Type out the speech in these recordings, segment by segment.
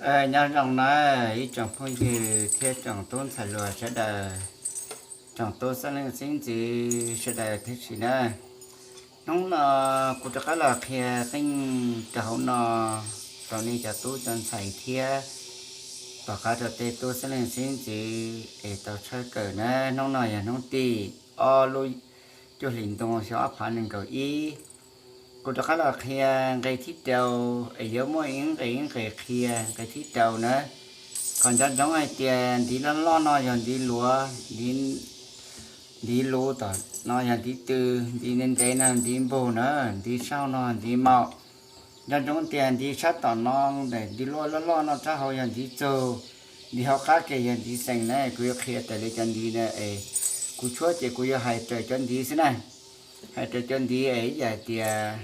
Nyob zoo na ib tsoom phooj ywg thiab tsoom tub ntxhais hluas sawv daws, tsoom tub xeeb leej xeeb ntxwv sawv daws thiab si na. Hnub no kuv rov qab los qhia qeej rau hauv no rau nej cov tub cov ntxhais thiab tom qab rau tej tub xeeb leej xeeb ntxwv es tau tshawb kawm na. Hnub no yog hnub tim ob lub cuaj hlis ntuj xyoo ob phav nees nkaum ib. Kuv rov qab los qhia nqe thib rau, es yuav muaj ib nqe ib nqe qhia. Nqe thib rau na, qhov ntsoov ntsoov hais tias ntiv loj loj no yog ntiv luav, ntiv luv tom no yog ntiv tw, ntiv ntev ntev no ntiv npug na, ntiv saud no ntiv maum. Ntsoov ntsoov tias ntiv sab tom no, ntiv luaj loj loj no sab hauv yog ntiv txug, ntiv hauv qab kiag yog ntiv xees na. Kuv yuav qhia tas li cov ntiv na es kuv tshuab ces kuv yuav hais raws cov ntiv xwb na. Hais raws cov ntiv es ib yam tias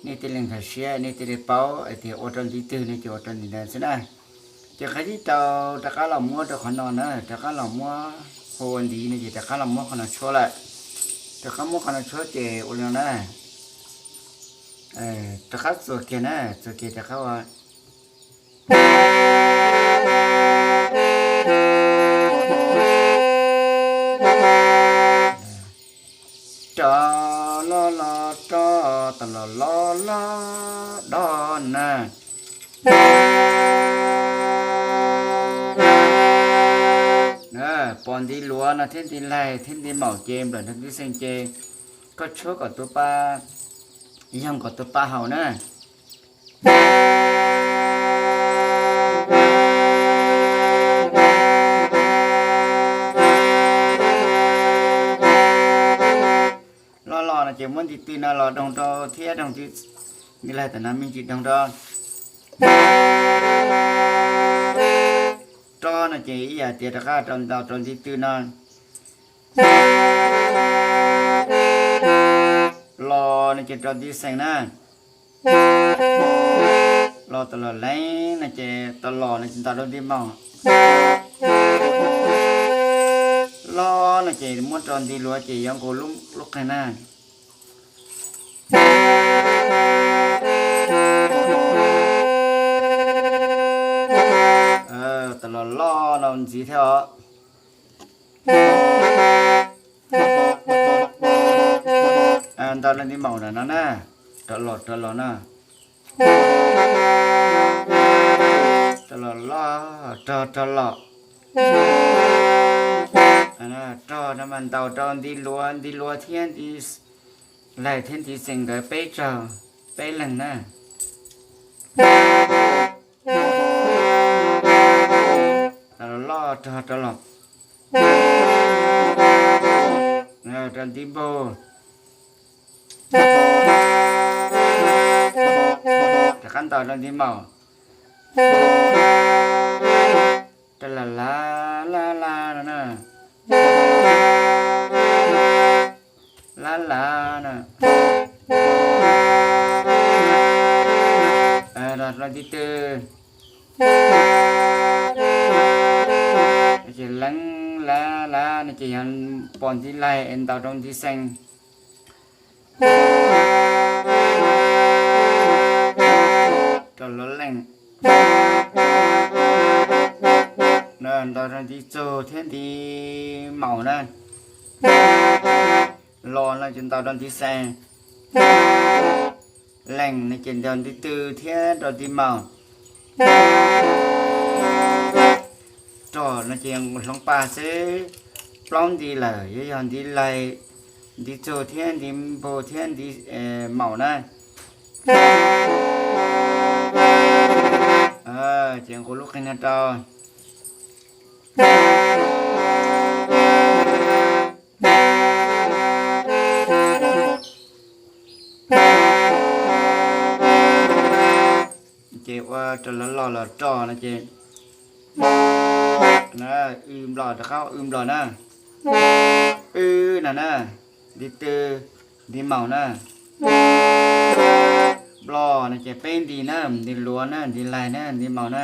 nej thiaj li nkag siab, nej thiaj li paub hais tias ua rau ntiv twg no ces ua rau ntiv ntawd xwb na. Ces qhov thib rau rov qab los muab rau qhov no na, rov qab los muab hu ua ntiv no ces rov qab los muab qhov no tshuab lawm. Rov qab muab qhov no tshuab ces ua li no na. Rov qab txuas kiag na, txuas kiag rov qab ua rov loj loj roj, tom loj loj loj do na. Pom ntiv luav no thiab ntiv laig thiab ntiv maum ces nplawm nrog ntiv xees ces koj tshuab kom tus pa, yoog kom tus pa haum na. Loj los no ces muab ntiv tw no los doog rau thiab doog ntiv laig tam no me ntsis doog rau. Roj no ces ib yam tias rov qab rau ntaus rau ntiv tw no. Los no ces rau ntiv xees na. Los tas los leeb no ces tas los no ces ntaus rau ntiv maum. Loj no ces muab rau ntiv luav ces yuav nkaus lub qeeg na. Tas los loj no ntxiv thiab os. Ntaus rau ntiv maum na no na, rov los rov los na. Rov los loj, rog rog los. Rog no mas ntaus rau ntiv luav, ntiv luav thiab ntiv laig thiab ntiv xees nkawd peb tsaug, peb leeg na. Rov los loj, rog rog los. Rau ntiv npug. Rov qab ntaus rau ntiv maum. Rau la la la la no na. La la na. Rau ntiv tw. Ces leeb la la no ces yog pom ntiv laig es ntaus rau ntiv xees. Rau los leej. Ntaus rau ntiv txug thiab ntiv maum na. Los no ces ntaus rau ntiv xees. Leej no ces ntaus ntiv tw thiab rau ntiv maum. Rog no ces hloov pa xwb, plaub ntiv lawm, yuav yog ntiv laig, ntiv txug thiab ntiv npug thiab ntiv maum na. Ces nqus lub qeeg no rau. Ces ua rau los los los rog no ces, w nplos rov qab w nplos na, w no na, ntiv tw, ntiv maum na. Nplos no ces peb ntiv na, ntiv luav na, ntiv laig na, ntiv maum na.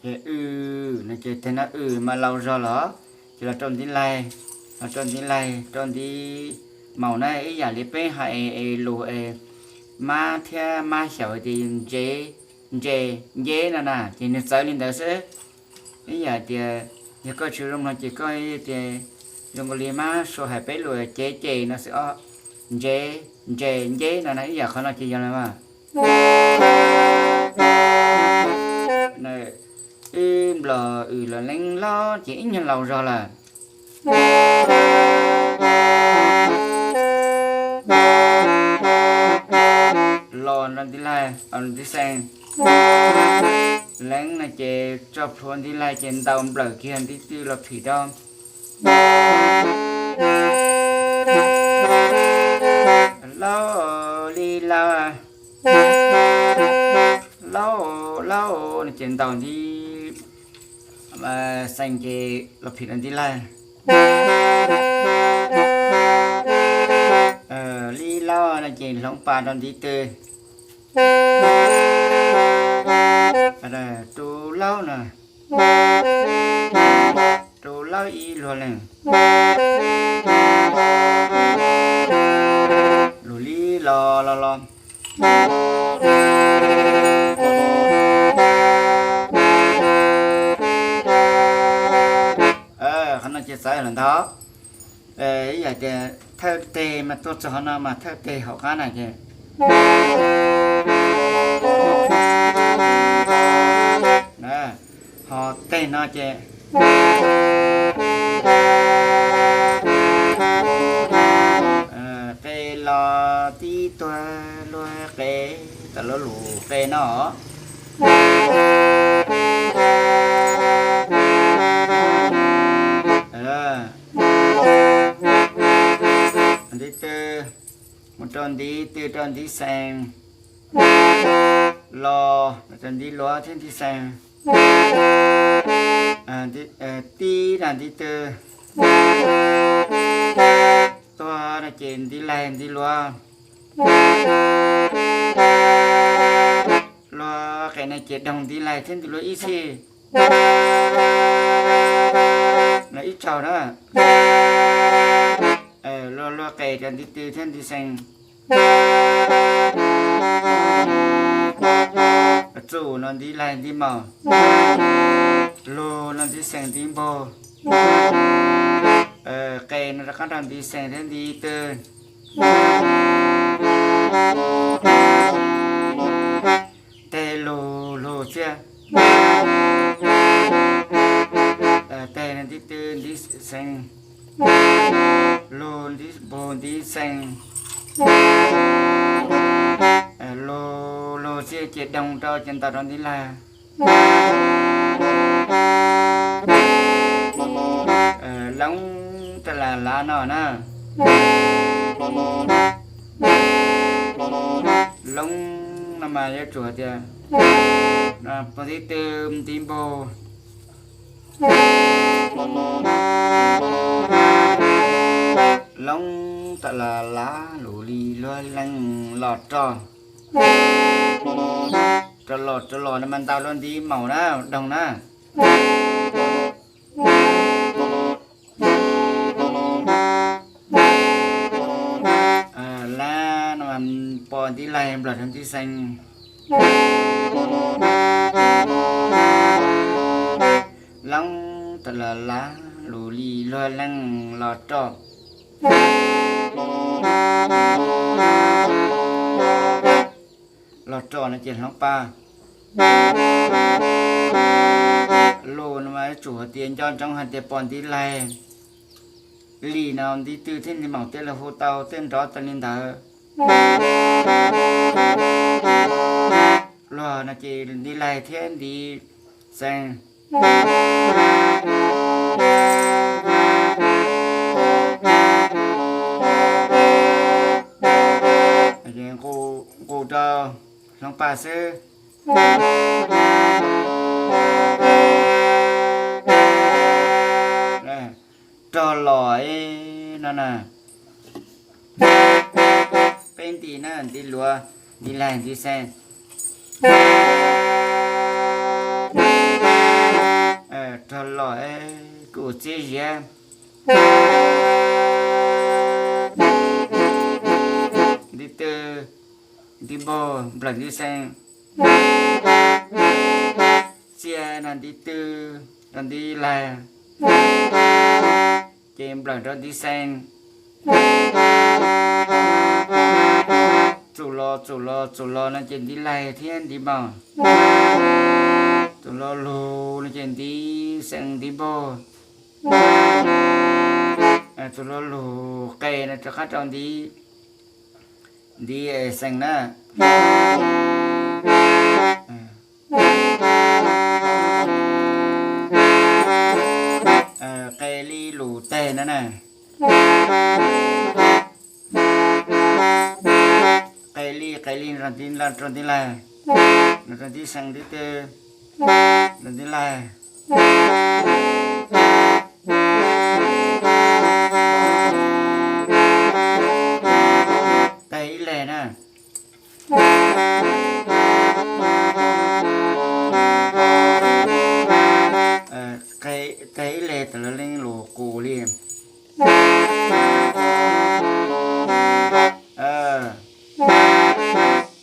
Ces w no ces tag no w mas laus zog los, ces los rau ntiv laig, los rau ntiv laig, rau ntiv maum na, ib yam li peb hais es lus es mab thiab mab xyaum tias ntsev, ntses, nceb no na, ces nws txawv li ntawd xwb. Ib yam tias yog koj tsis zoo mloog ces koj tias zoo nkaus li mab suav hais peb lus cev ces no xwb os. Ntsev, ntses, nceb no na, ib yam qhov no ces yog los mas. Wb nplog wm los leeb los ces ib nyuag laus zog lawm. Los nrog ntiv laig, ntiv xees. Leeb no ces tso plhuav ntiv laig ces ntaus nplawm kiag ntiv tw los phim rau. Laub li laub, laub, laub no ces ntaus ntiv xees ces los phim rau ntiv laig. Li laub no ces hloov pas rau ntiv tw. Ru laub no, ru laub ib luag leej. Lug li los los los. Qhov no ces txawv lawm ntag. Ib yam tias thawj teg mas tuaj txog qhov no mas thawj teg hauv qab na ces ho teg no ces qe los tib tuag luag qe, tam lub lus qe no. Ntiv tw, mus rau ntiv tw rau ntiv xees, los rau ntiv luav thiab ntiv xees, tib rau ntiv tw, tuag no ces ntiv laig ntiv luav, luag qe no ces doog ntiv laig thiab ntiv luav ib txhij. Ib tsaug na. Luag luag qe rau ntiv tw thiab ntiv xees. Txum no ntiv laig ntiv maum, lug no ntiv xees ntiv npog, qe no rov qab rau ntiv xees thiab ntiv tw. Teg lug lug txiaj. Teg ntiv tw ntiv xees, lug ntiv npog ntiv xees, lug lug txiaj ces doog rau ces ntaus rau ntiv laig. Loob tas las lav no na. Loob no mas yuav tsum hais tias pog ntiv tw ntiv npog. Loob tas las lav lug li luag leej los rau. Rau los rau los no mas ntaus luag ntiv maum na, doog na. Lab no mas pog ntiv laig nplawm rau ntiv xees. Loob tas las lav lug li luag leej los rau. Los rau no ces hloov pa. Lug no mas yuav tsum hais tias nco ntsoov hais tias pog ntiv laig, li no ntiv tw thiab ntiv maum tej lug hu tau tej nrov tas li ntawd. Luag no ces ntiv laig thiab ntiv xees. Nqus rau hloov pa xwb. Rog los no na. Peb nti na, ntiv luav, ntiv laig, ntiv xees. Rog los kuj txiab ziab. Ntiv tw, ntiv npaug, nplawm ntiv xees, txias ntiv twg rau ntiv laig, ces nplawm rau ntiv xees. Txum los txum los txum los no ces ntiv laig thiab ntiv npaug. Txum los lug no ces ntiv xees ntiv npaug. Txum los lug qes no rov qab rau ntiv, ntiv xees na. Qes li lus teg no na. Qes li, qes li rau ntiv laig, rau ntiv xees ntiv twg, rau ntiv laig. Teg ib leg na. Teg ib leg tam los leej lus qus li.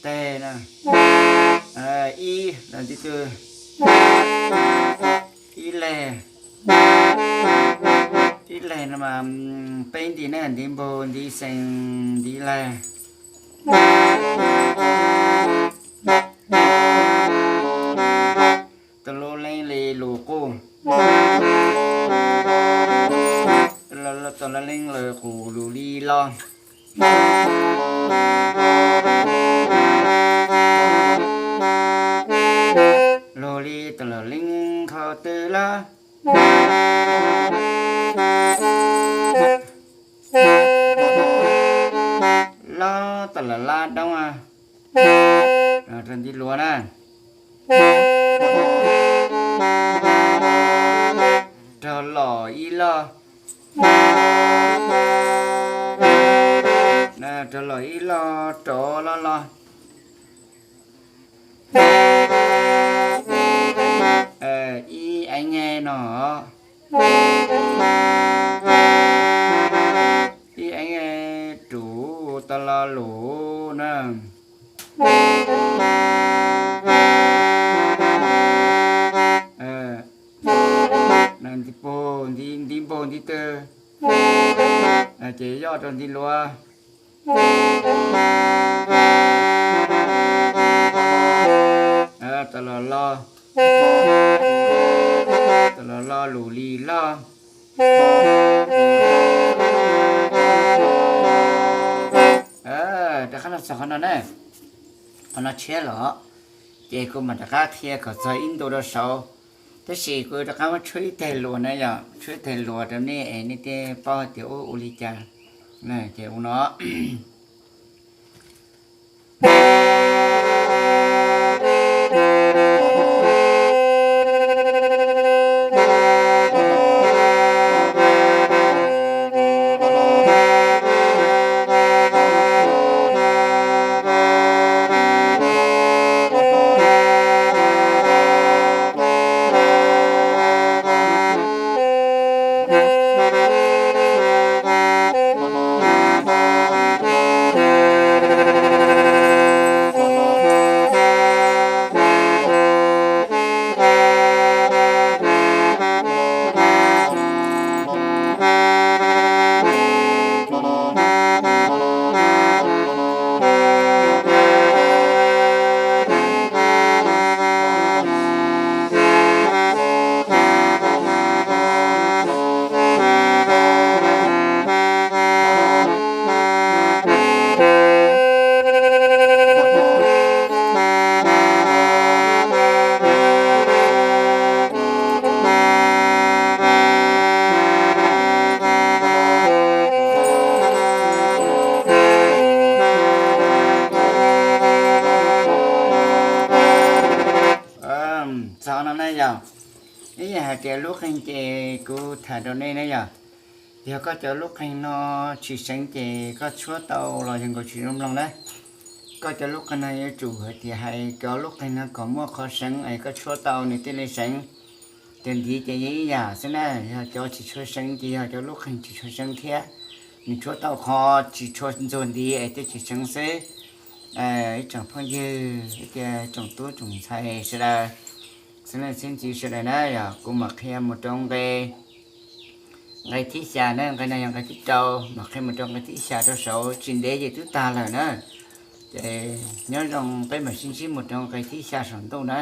Teg na, ib los ntiv twg, ib leg, ib leg no mas peb ntiv na, ntiv npaug, ntiv xees, ntiv laig. Tam los leej li lus qus, tam los leej lus qus lus li los. Lug li tam los leej qhov twg los. Los tam los lab doob rau ntiv luas na. Rov los ib los, rov los ib los, rov los los. Ib eev no, ib eev rub tau lo lus na. Ntiv npaug, ntiv twg, ces yog rau ntiv luas. Tam los los, tam los los lus li los. Rov qab los txog qhov no na, qhov no tshiab los, ces kuv mam rov qab qhia kom txog ib ntu rau saud. Tab sis kuv rov qab muab tshuab ib teg luas na yom, tshuab ib teg luas rau nej es nej thiaj paub hais tias ua li cas. Ces ua no. Txog no na yog, ib yam hais tias lub qee ces kuv tham rau nej na yog, yog koj cov lub qee no tsis seev ces koj tshuab tau los yog nkaus tsis zoo mloog na. Koj cov lub qee no yuav tsum hais tias hais cov lub qee no kom muaj qhov seev es koj tshuab tau nws thiaj li seev. Cov ntiv ces yog ib yam xwb na, yog cov tsis tshua seev ces yog cov lub qee tsis tshua seev thiab, nws tshuab tau qhov tsis tshua ntxuag ntiv es thiaj tsis seev xwb. Ib tsoom phooj ywg thiab tsoom tub tsoom ntxhais sawv daws, xeeb leej xeeb ntxwv sawv daws na, yog kuv mam qhia mus rau nqe, nqe thib xya na, nqe no yog nqe thib rau, mam qhia mus rau nqe thib xya rau saud, tsis ntev ces twb tag lawm na. Ces nyob zoo peb mam sib ntsib mus rau nqe thib xya saum ntuj na.